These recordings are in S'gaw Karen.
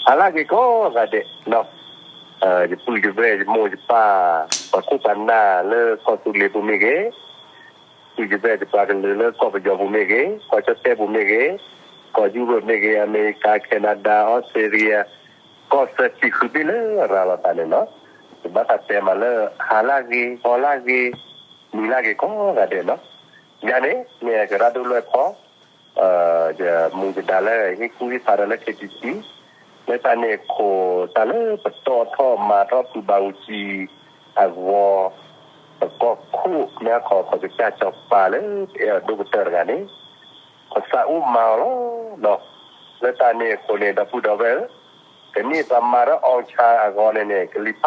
ဟါလၢအဂ့ၤကိးဂၤဒဲး, ယပုၢ်ယဝဲၢ် ယမိၢ်ယပၢ်, ပှၤခိၣ်ပှၤနၢ်လၢကီၢ်သူလ့ၤပူၤမ့ၢ်ဂ့ၤ, ပုၢ်ယဝဲၢ်ယပှၤကလုာ်လၢကီၢ်ပယီၤပူၤမ့ၢ်ဂ့ၤ, ကီၢ်ကၠီၣ်တဲၣ်ပူၤမ့ၢ်ဂ့ၤ, ကီၢ်ယူရိၣ်မ့ၢ်ဂ့ၤ, အမဲရကၤ, Canada, Australia, ကီၢ်သၢဆံဃုဘ့ၣ်လၢအရၤလီၤသးန့ၣ်နီၤ, ယဘၣ်သးတဲမးလၢ ဟါလၢအဂ့ၤ, ဂီၤလၢအဂ့ၤ, နံၤလၢအဂ့ၤကိးဂၤဒဲးနီၤ, ယၤန့ၣ် မ့ၢ်ကရၢဒိၣ်လွဲၢ်ဖီ ယမူယဒါလၢဟ့ၣ်ကူၣ်ဟ့ၣ်ဖးဒီးလၢ K T C, လၢတၢ်န့ၣ်အဃိ တၢ်လၢပတီၢ်ထီၣ်မၤထီၣ်ဖုဘးအူကၠံအဂီၢ်, ပကီၢ်ခိၣ်မ့ၢ်အခီ ပကစၢ်စီၤပၤလၢအဲၣ်ဒိၣ်ကတၢၢ်တဂၤန့ၣ် ပသးအိၣ်မၤအီၤလီၤ. လၢတၢ်န့ၣ်အဃိန့ၣ် ဒီပုၢ်ဒီဝဲၢ်ဧၢ, ကနံၣ်ပှၤမၤထီၣ် အောင်ဆန်း အဂီၢ်န့ၣ်န့ၣ် ကလံၤဖးလီၤ.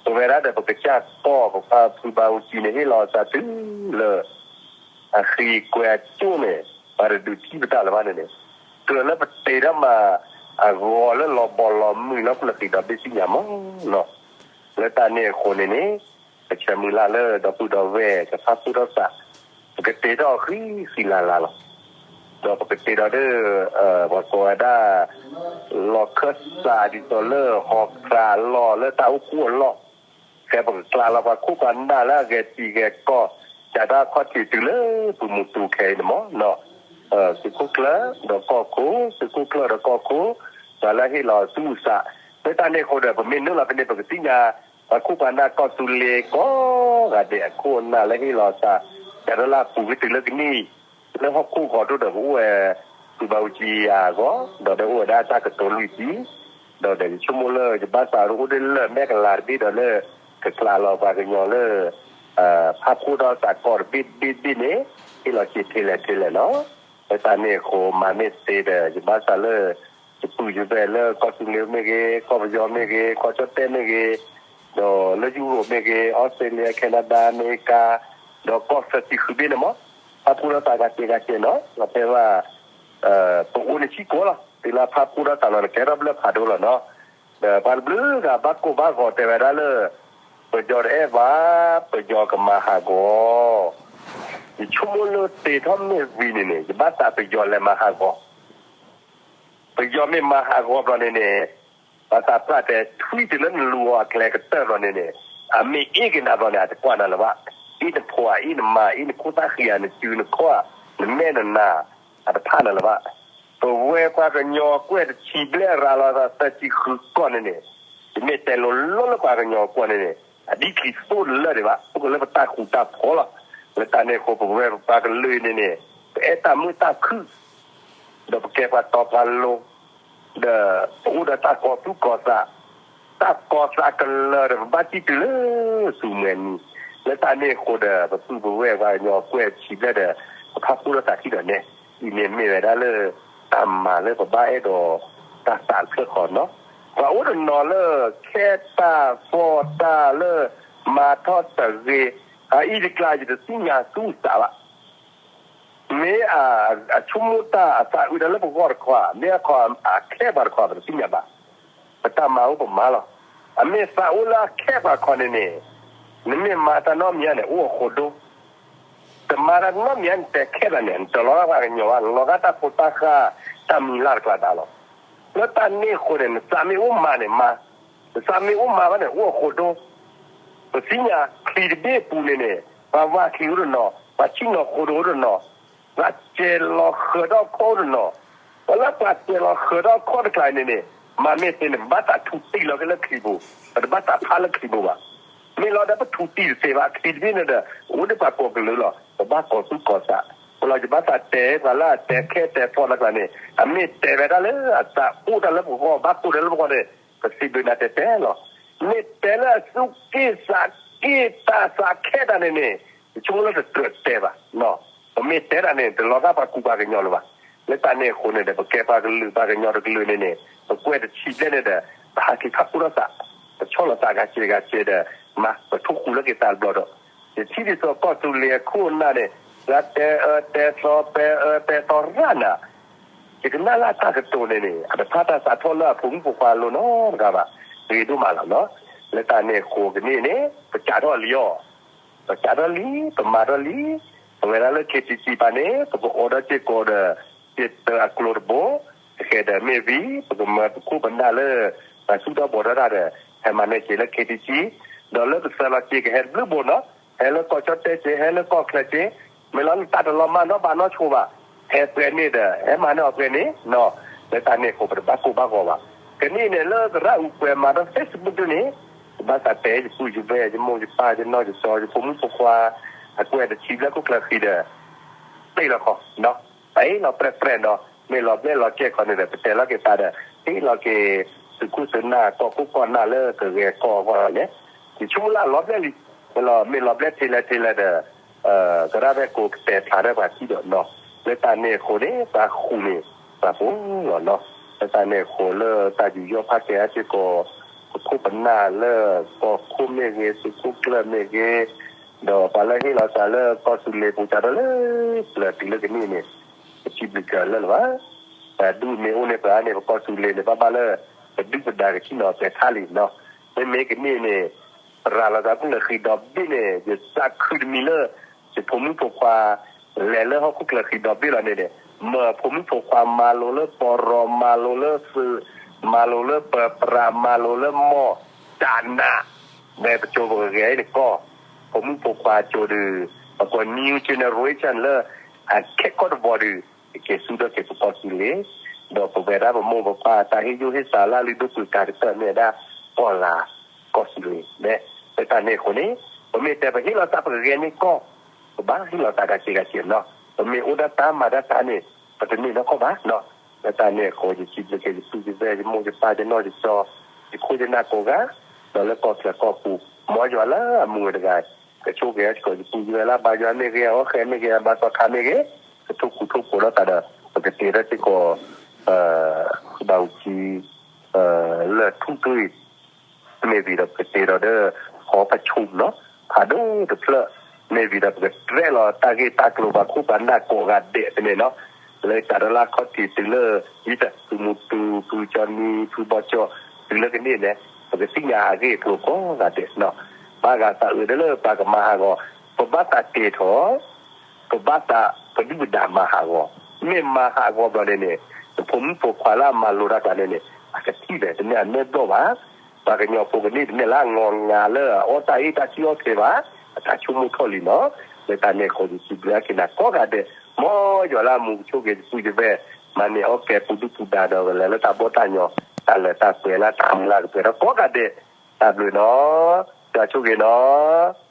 ပဝဲဒၣ်ဒီးပကစၢ်ကီၢ် ပဖုဘးအူကၠံန့ၣ် ဟ့ၣ်လီၤအသးတုၤလၢ အဃံကွဲအကၠိၣ်န့ၣ် ပှၤတဒုးထံၣ်ပတၢ်လၢၤဘၣ်န့ၣ်န့ၣ်, ကြၢးလၢပတ့ထီၣ်မးအဂီၤလၢလီၤဘီလီၤမုၢ်လီၤ ပလၢဃံးဒီးဘ့ၣ်သ့ၣ်ညါမးနီၤ. လၢတၢ်န့ၣ်အဃိန့ၣ်န့ၣ် ပဆၢမုၢ်လၢ်လၢဒီပုၢ်ဒီဝဲၢ်ကဖးဖှိၣ်ထီၣ်သး, ပကတ့ထီၣ်ဃံဃံလၤလၤလီၤ. ဒီးပကတ့ထီၣ်ဒီး ပှၤကိးဝဲဒၣ် လီၤခၢၣ်သးဒ်သိးလၢဟီၣ်ခရံာ်အလီၢ်လၢတၢ်အိၣ်ဖှိၣ်အလီၢ်, ဖဲပကကျါလီၤပှၤခိၣ်ပှၤနၢ်လၢအဂဲၤထံဂဲၤကီၢ်, ကးတၢ်ခီၣ်ထံးတုၤလၢပူၤမူတူခဲအံၤန့ၣ်မးနီၤ. သုးခိၣ်ကျၢၢ်ဒီးကီၢ်ခိၣ်, သုးခိၣ်ကျၢၢ်ဒီးကီၢ်ခိၣ်, ပှၤလၢဟ့ၣ်လီၤသူၣ်အုးသး, လၢတၢ်န့ၣ်အဃိဒီး ပမ့ၢ်နုာ်လီၤဖဲန့ၣ် ပကသ့ၣ်ညါ ပှၤခိၣ်ပှၤနၢ်ကီၢ်သူလ့ၤကိးဂၤဒဲးအခိၣ်အနၢ်လၢဟ့ၣ်လီၤသး, ကးတၢ်လၢအပူၤကွံာ်တုၤလၢကနံၣ်အံၤ, လၢဟီၣ်ခိၣ်ကီၢ်ဒိၣ်ဒီးပအိၣ်ဝဲ ဖုဘးအူကၠံအဂီၢ်, ဒီးဒီးအိၣ်ဝဲဒၣ်တၢ်ကတိၤလွံၢ်ထံၣ်, ဒီးဒီးယဆိကမိၣ်လၢယဘၣ်သးအိၣ်ဒီးလၢမဲာ်ကလၤတဘ့ၣ်ဒီးလၢ ကကျါလီၤပှၤကညီလၢ ဖးဖှိၣ်ထီၣ်သးကီၢ်တဘ့ၣ်တဘ့ၣ်တဘ့ၣ်န့ၣ် ဟ့ၣ်လီၤက့ၤထဲလဲၣ်ထဲလဲၣ်လီၤ. လၢတၢ်န့ၣ်အဃိ မၤမ့ၢ်သ့ဒီး ယဘၣ်သးလၢ ယပုၢ်ယဝဲၢ်လၢကီၢ်သူလ့ၤမ့ၢ်ဂ့ၤ, ကီၢ်ပယီၤမ့ၢ်ဂ့ၤ, ကီၢ်ကၠီၣ်တဲၣ်မ့ၢ်ဂ့ၤ, ဒီးလၢယူရိၣ်မ့ၢ်ဂ့ၤ, အီစထြ့လယါ, ခဲနဒၤ, အမဲရကၤ, ဒီးကီၢ်သၢဆံဃုဘ့ၣ်န့ၣ်မး, ဖးဖှိၣ်ထီၣ်သးဂၤစဲးဂၤစဲးနီၤ, ပတဲဘၣ် ပအိၣ်န့ၣ်ဆံးကိာ်လီၤ, တုၤလၢဖးဖှိၣ်ထီၣ်သးလီၤန့ၣ် ကဲထီၣ်ဘျၢဖးဒိၣ်လီၤနီၤ. ဒီးပှၤတဘျုးဂၤဘၣ်ကိၢ်ဘၣ်ဂီၤတဲဝဲဒၣ်လၢ ပယီၤတအဲၣ်ဘၣ်, ပယီၤကမၤဟးဂီၤ, ယဆိကမိၣ်လၢတ့ထီၣ်မ့ၢ်ဝံၤန့ၣ်န့ၣ် ယဘၣ်သးပယီၤလဲၤမၤဟးဂီၤ ပယီၤမ့ၢ်မၤဟးဂီၤဘျီန့ၣ်န့ၣ်, ဘၣ်သးပျၢ်တဲထွံၣ်တုၤလၢနလူၤအီၤအကျဲကတၢၢ်ဘျီန့ၣ်န့ၣ်, အမ့ၢ်အ့ၣ်က့ၤနၤဘျီန့ၣ် အတကွၢ်နၤလၢၤဘၣ်, အ့ၣ်နဖိဧါ, အ့ၣ်နမါ, အ့ၣ်နခိၣ်သၣ်ဃံဧါ, နစုနခီၣ်, နမဲာ်နနါ, အတဖးနၤလၢၤဘၣ်. ပဝဲပှၤကညီကွဲၢ်တဆံဘျဲၣ်ရၤလီၤသးသၢဆံဃုကီၢ်န့ၣ်န့ၣ်, ယမ့ၢ်တဲလိၤလိၤလၢပှၤကညီကွဲၢ်န့ၣ်န့ၣ် အဒံခံသိၣ်တလၢာ်ဒံးဘၣ်, အိၣ်က့ၤလၢပတၢ်ဃူတၢ်ဖိးလီၤ. လၢတၢ်န့ၣ်အဃိ ပဝဲပပှၤကလုာ်အံၤန့ၣ်န့ၣ်, ပအဲၣ်တၢ်မုာ်တၢ်ခုၣ်, ဒီးပကဲပှၤတီပှၤလိၤ, ဒီးပအိၣ်ဒီးတၢ်ကီၤသူၣ်ကီၤသး, တၢ်ကီၤသးကလၢၤဒီး ပဘၣ်စံၣ်တုၤလၢသူမှဲနံၤ, လၢတၢ်န့ၣ်အဃိဒီး ပပုၢ်ပဝဲၢ်ပှၤကညီကွဲၢ်ဆံဘျဲၣ်ဒီး ပဖးဖှိၣ်ထီၣ်သးထံၣ်ဒီးနဲ, အံၤန့ၣ်မ့ၢ်ဝဲဒၣ်လၢ တၢ်မၤလၢပဘၣ်အဲၣ်ဒိးတၢ်သးတဖျၢၣ်ဃီနီၤ. ပှၤအိၣ်တနီၤလၢ ခဲတၢ်ဖီတၢ်လၢမၤထီၣ်တဂ့ၤ, အအံၤတကျါယတသ့ၣ်ညါသူၣ်သးဘၣ်. မ့ၢ်အဆိကမိၣ်တၢ်အသးအုးတၢ်လၢပဂီၢ်တခီ, မ့ၢ်အခီအခဲပှၤတခီ ပတသ့ၣ်ညါဘၣ်. ပတၢ်မၤအိၣ်ပမၤလီၤ. အမ့ၢ်သးအိၣ်လၢအခဲပှၤတခီန့ၣ်န့ၣ်, နမ့ၢ်မၤတၢ်နီတမံၤန့ၣ် အိၣ်အဃိဒိ, တမၤတၢ်နီတမံၤန့ၣ် နတဲခဲဘၣ်န့ၣ် နတလီၤဂာ်ပှၤကညီဘၣ်, နလီၤဂာ်တၢ်ဖိတၢ်ဃၢ် တၢ်မံၤလၢ်တကျါဒၣ်လီၤ. လၢတၢ်န့ၣ်အဃိန့ၣ် နသးမ့ၢ်အိၣ်မၤန့ၣ်မၤ, နသးမ့ၢ်အိၣ်မၤဘၣ်န့ၣ် အိၣ်အဃိဒိ. ပသ့ၣ်ညါချံတဘ့ၣ်အပူၤန့ၣ်န့ၣ်, ပှၤဝါချံအိၣ်တနီၤ, ပှၤဆံၣ်နီၤဃိဒိအိၣ်တနီၤ, ပှၤစဲၤလီၤဃၢၤထီၣ်ခီၣ်အိၣ်တနီၤ, ပှၤလၢပှၤစဲၤလီၤဃၢၤထီၣ်ခီၣ်တကျါန့ၣ်န့ၣ်, မၤမ့ၢ်သ့န့ၣ် ပဘၣ်သးထူးတံၢ်လီၤက့ၤလၢချံပူၤ, ပတဘၣ်သးဖးလၢချံပူၤဘၣ်. မ့ၢ်လီၤဒီးပထူးတံၢ်တသ့ဘၣ်, ချံတဘ့ၣ်န့ၣ်ဒီး အိၣ်ဒီးပှၤကိးကလုာ်လီၤ, ပဘၣ်ကီၤသူၣ်ကီၤသး, ပလီၤယဘၣ်သးတဲ ပှၤလၢအတဲခဲတဲဖီတကျါန့ၣ် အမ့ၢ်တဲဝဲဒၣ်လၢအသးအိၣ်တၢ်လၢပဂီၢ် ဘၣ်ကိၢ်တၢ်လၢပဂီၢ်န့ၣ် ပစံးဘျုးနၤတဲတဲလီၤ. မ့ၢ်တဲလၢအသူၣ်က့ၣ်သးက့ၣ်တၢ်သးခဲတၢ်န့ၣ်န့ၣ်, ယဆိကမိၣ်လၢတကြၢးတဲဘၣ်. ပမ့ၢ်တဲတၢ်န့ၣ် တလီၤဂာ်ပှၤကူပှၤကညီလၢၤဘၣ်. လၢတၢ်န့ၣ်အဃိန့ၣ်ဒီး ပကဲပှၤကလုာ်ပှၤကညီတကလုာ်န့ၣ်န့ၣ် ပကွဲၢ်တဆံဘျဲၣ်န့ၣ်ဒီး ပဟးက့ၤဖးဖှိၣ်ထီၣ်သး, ပဆီၣ်လီၤသးဂၤစဲးဂၤစဲးဒီး မၤပထိၣ်ဃူလၢက့ၤသးတဘျီဒီး ယထံၣ်ဒ်သိးကီၢ်သူလ့ၤအခိၣ်အနၢ်န့ၣ် ပှၤတဲအၢတဲသီ ပဲအၢပဲသီရၣ်နၤ, ယကနၣ်လၢအတၢ်ကတိၤန့ၣ်န့ၣ် အတဖးတၢ်သးထီၣ်လၢအဖိမုၣ်ဖိခွါအလိၤနီတဂၤဘၣ်, ဂ့ၤဒိၣ်မးလီၤနီၤ. လၢတၢ်န့ၣ်အဃိကနံၣ်န့ၣ် ပကးထီၣ်လံအီၤ, ပကးထီၣ်လံ, ပမၤထီၣ်လံ, ပဝဲဒၣ်လၢ KTC ပၤန့ၣ် ပကအိးထီၣ်စ့ၢ်ကီးဒီး စ့တၢအကျိတဘိ, ခဲဒီးမ့ၢ်ဝံၤ ပကမၤပခိၣ်ပနၢ်လၢ ပှၤသူၣ်ထီၣ်ဘှီထီၣ်တၢ်ဒီး ဟဲမၤန့ၢ်က့ၤလၢ ခ့တံကံ, ဒီးလၢပသၢလီၤက့ၤကဟဲတဘျုးဘိနီၤ, ဟဲလၢကီၢ်ကၠီၣ်တဲၣ်က့ၤ ဟဲလၢကီၢ်ချၢက့ၤ, မ့ၢ်လီၤနတၢ်တလီၤမၢ်နီတဘးနီတဆိးဘၣ်, ဟဲပှဲၤန့ၣ်ဒီး ဟဲမၤန့ၢ်အီၤပှဲၤန့ၣ်နီၤ, လၢတၢ်န့ၣ်အဃိ ပတဘၣ်ကိၢ်ဘၣ်ဂီၤဘၣ်. ကနံၣ်အံၤန့ၣ် လၢသရၣ်အူကွဲးမၤဒီး Facebook ဒ်န့ၣ်, ယဘၣ်သးတဲ ယပုၢ်ယဝဲၢ် ယမိၢ်ယပၢ် ယနီၢ်ယစီ ယဖိမုၣ်ဖိခွါ အကွဲးတဆံဘျဲၣ်ခိၣ်ချၢဃံဒီး ပ့ၢ်လီၤခီနီၤ, ပ့ၢ်လီၤပြဲၣ်ပြဲၣ်နီၤ, မ့ၢ်လီၤဘျဲၣ်လီၤကဲၢ်ခီန့ၣ်ဒီး ပတဲလီၤက့ၤသးဒီး ဟ့ၣ်လီၤက့ၤ သုးခိၣ်သုးနၢ် ကီၢ်ခိၣ်ကီၢ်နၢ်လၢကဂဲၤကီၢ်အဂီၢ်န့ၣ်, ယဆိကမိၣ်လၢအလီၤဘျဲၣ်လံ, မ့ၢ်လီၤဘျဲၣ်ထဲလဲၣ်ထဲလဲၣ်ဒီး ကရၢ်ရဲၣ်ကိးကတဲာ်ဖျါထီၣ်ပှၤထံၣ်ဒီးနီၤ, လၢတၢ်န့ၣ်အဃိန့ၣ် ပှၤဃုာ်န့ၣ် ပှၤဖိလီၤနီၤ, လၢတၢ်န့ၣ်အဃိလၢတၢ်ယူးယီၣ်ဖးကဲအါစ့ၢ်ကီး ပခိၣ်ပနၢ်လၢကီၢ်ခိၣ်မ့ၢ်ဂ့ၤ သုးခိၣ်ကျၢၢ်မ့ၢ်ဂ့ၤ, ဒီးပှၤလၢဟ့ၣ်လီၤသးလၢကီၢ်သူလ့ၤပူၤ စးထီၣ်လၢ ပျၢၤတုၤလၢကနံၣ်န့ၣ် ပစံးဘျုးက့ၤလၢလၢၤဘၣ်. ပဒူၣ်မ့ၢ်အိၣ်န့ၣ် ပှၤန့ၣ် ပကီၢ်သူလ့ၤန့ၣ် ဘၣ်ဘၣ်လၢ ပဒုၣ်ပဒါကထံၣ်နီၤ ပှဲၤထါလံနီၤ, မ့မ့ၢ်ကနံၣ်န့ၣ် ပရၤလီၤသးခိၣ်လၢဃံဒီဘ့ၣ်န့ၣ် ယသးခုတမံၤလၢ ယဖိမုၣ်ဖိခွါ လဲၤလၢဟီၣ်ခိၣ်ချၢဃံဒီဘ့ၣ်လီၤန့ၣ်န့ၣ်, မ့ၢ်ဖိမုၣ်ဖိခွါမၤလိလၢပီၢ်ရီ မၤလိလၢသုး, မၤလိလၢပၢပြး မၤလိလၢမီၢ်တၢ်နး, ဝဲပကၠိပကဂဲၤအံၤန့ၣ်ကီၢ်, ဖိမုၣ်ဖိခွါကၠိဒီး ပကိး new generation လၢ အခဲကီၢ်တဘီဒီး ကက့ၤဆူၣ်ထီၣ်က့ၤပကီၢ်သူလ့ၤ, ဒီးပဝဲဒၣ်ပမိၢ်ပပၢ်တၢ်ဟ့ၣ်ယိၣ်ဟ့ၣ်သးလၢအလုၢ်ဒိၣ်ပှ့ၤကၤကတၢၢ်မ့ၢ်ဝဲဒၣ် ကီၢ်လၤ ကီၢ်သူလ့ၤ, လၢတၢ်န့ၣ်အဃိန့ၣ် ပမ့ၢ်တဲပဟ့ၣ်လီၤသးပကဂဲၤန့ၢ်ကီၢ်, ပဘၣ်ဟ့ၣ်လီၤသးဂၤစ့ဂၤစ့နီၤ, ပမ့ၢ်အိၣ်ဒၣ်တၢ်မၤဒၣ်တၢ်န့ၣ် ပတန့ၢ်နီၢ်ကီၢ်ဘၣ်နီၤ, လၢတၢ်န့ၣ်အဃိ ယစံးဘျုးက့ၤယပုၢ်ယဝဲၢ် ယမိၢ်ယပၢ် ယနီၢ်ယစီ ယခိၣ်ယနၢ်ကိးဂၤ, ဒီးလၢကီၢ်ချၢကီၢ်ပူၤ မ်ယွၤလၢအမူဝဲတဂၤ ကဆိၣ်ဂ့ၤစ့ၢ်ကီးယပုၢ်ယဝဲၢ်လၢအဘါယွၤမ့ၢ်ဂ့ၤ အအီၣ်ဃဲမ့ၢ်ဂ့ၤ အဘါသီခါမ့ၢ်ဂ့ၤ, ကထိၣ်ဃူထိၣ်ဖိးလိာ်သးဒီး ပကတ့ထီၣ်စ့ၢ်ကီး ဘၣ်အူကံ လၢထူၣ်တွံၢ် မ့ၢ်ဝံၤဒီးပကတ့ထီၣ်ဒီး ဟီၣ်ဖးဆူၣ်နီၤ ဖးဒိၣ်တဖျၢၣ်, မ့ၢ်ဝံၤဒီးပကတြဲၤလီၤတၢ်ဂ့ၢ်တၢ်ကျိၤပှၤခိၣ်ပှၤနၢ်ကိးဂၤဒဲးဖဲန့ၣ်နီၤ, လၢတၢ်လၢအခီၣ်ထံးတုၤလၢ ယံၤတၢ်ဖုမူတူ ဖုကၠီနံ ဖုဘီကၠီ တုၤလၢကနံၣ်န့ၣ် ပကသ့ၣ်ညါအဂ့ၢ်အကျိၤကိးဂၤဒဲးနီၤ, ဘၣ်ဂၤသးအုးဒၣ်လၢပှၤကမၤဟးဂီၤ, ပဘၣ်သးတ့ထီၣ် ပဘၣ်သးပဒုၣ်ပဒါမၤဟးဂီၤ, မ့ၢ်မၤဟးဂီၤဘျီန့ၣ်န့ၣ် ပဖိမုၣ်ဖိခွါလၢအမၤလိတၢ်ကျါန့ၣ်န့ၣ် အကထံၣ်ဖဲတမ့ၢ်အမဲာ်ဘျီၣ်ဘၣ်, ပှၤကညီဖိကနံၣ်တမ့ၢ်လၢအငီၢ်ငါလၢအအီၣ်တၢ်အ့ၣ်တၢ်ထံၣ်အီၣ်ထဲဘၣ်, အတၢ်ဆိကမိၣ်ထီၣ်လံနီၤ, လၢတၢ်န့ၣ်အဃိ ယစံးဘျုးက့ၤနၤကိးဂၤဒဲး, မ်ယွၤလၢအမူကဆိၣ်ဂ့ၤယပုၢ်ယဝဲၢ်, မၤန့ၢ်အီၣ်ကဲပူၤဒုၣ်ပူၤဒါဒီးကလဲၤလၢတၢ်ဘီၣ်တၢ်ညီ, တၢ်လၢတၢ်ပှဲၤလၢတၢ်မုၢ်လၢ်ကပှဲၤဒီးကိးဂၤဒဲး, တၢ်ဘျုးနီၤ, ယွၤဆိၣ်ဂ့ၤနီၤ.